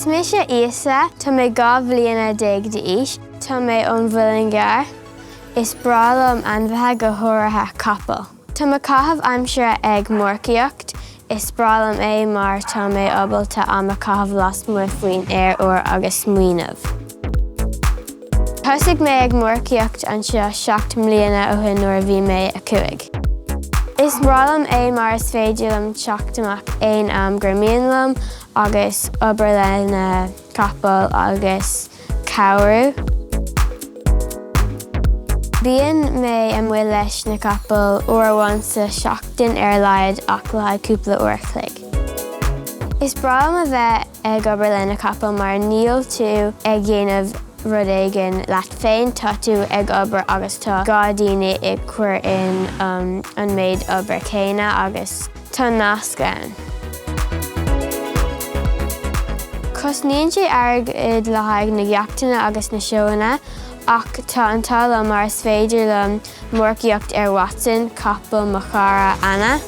Is mise Íosa, tá mé 12 bhliana d'aois, tá mé ón Mhuileann gCearr. Is breá liom ainmhithe, go háirithe capaill. Tá mo caitheamh aimsire ag marcaíocht, is breá liom é mar tá mé ábalta am a chaitheamh lasmuigh faoin aer úr agus smaoineamh. Thosaigh mé ag marcaíocht anseo 7 mbliana ó shin nuair a bhí mé 5. Is breá liom é mar is féidir liom teacht amach aon am gur mian liom agus obair le na capaill agus cabhrú. Bíonn mé amuigh leis na capaill uair amháin sa seachtain ar a laghad ach le haghaidh cúpla uair a chloig. Is breá liom a bheith ag obair le na capaill mar níl tú ag déanamh rud éigin leat féin, tá tú ag obair agus tá 2 daoine ag cur in an méid obair céanna agus tá nasc ann. Cosnaíonn sé airgead le haghaidh na gceachtanna agus na seóanna ach tá an t-ádh liom mar is féidir liom marcaíocht ar Watson, capall mo chara Anna.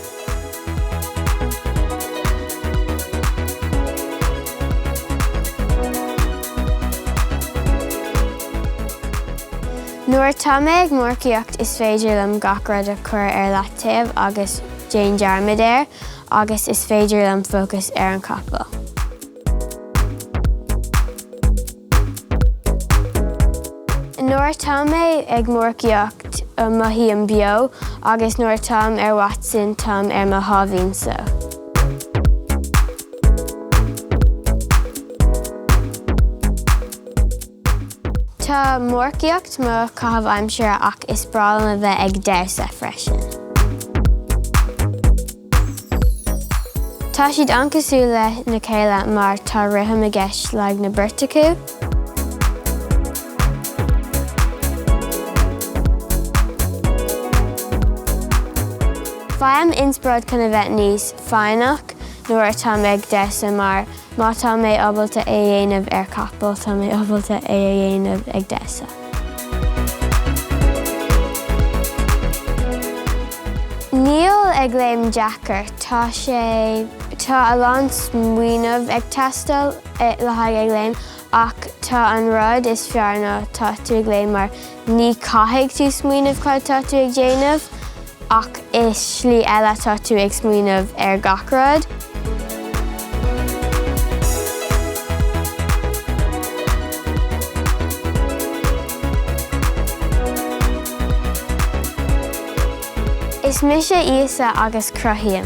Nuair atá mé ag marcaíocht is féidir liom gach rud a chur ar leataobh agus déan dearmad air agus is féidir liom fócas ar an capall. Nuair atá mé ag marcaíocht mothaím beo agus nuair atáim ar Watson táim ar mo sháimhín só. Tá marcaíocht mo chaitheamh aimsire ach is breá liom a bheith ag damhsa freisin. Tá siad an-cosúil le na chéile mar tá rithim i gceist le na beirt acu. Faighim inspioráid chun a bheith níos foighneach nuair atá mé ag damhsa mar má tá mé ábalta é a dhéanamh ar capall tá mé ábalta é a dhéanamh ag damhsa. Níl ag léim deacair, tá sé, tá a lán smaoineamh ag teastáil le haghaidh ag léim ach tá an rud is fearr ná tá tú ag léim mar ní caithfidh tú smaoineamh cad tá tú ag déanamh ach i slí eile tá tú ag smaoineamh ar gach rud. Is mise Íosa agus cruthaím.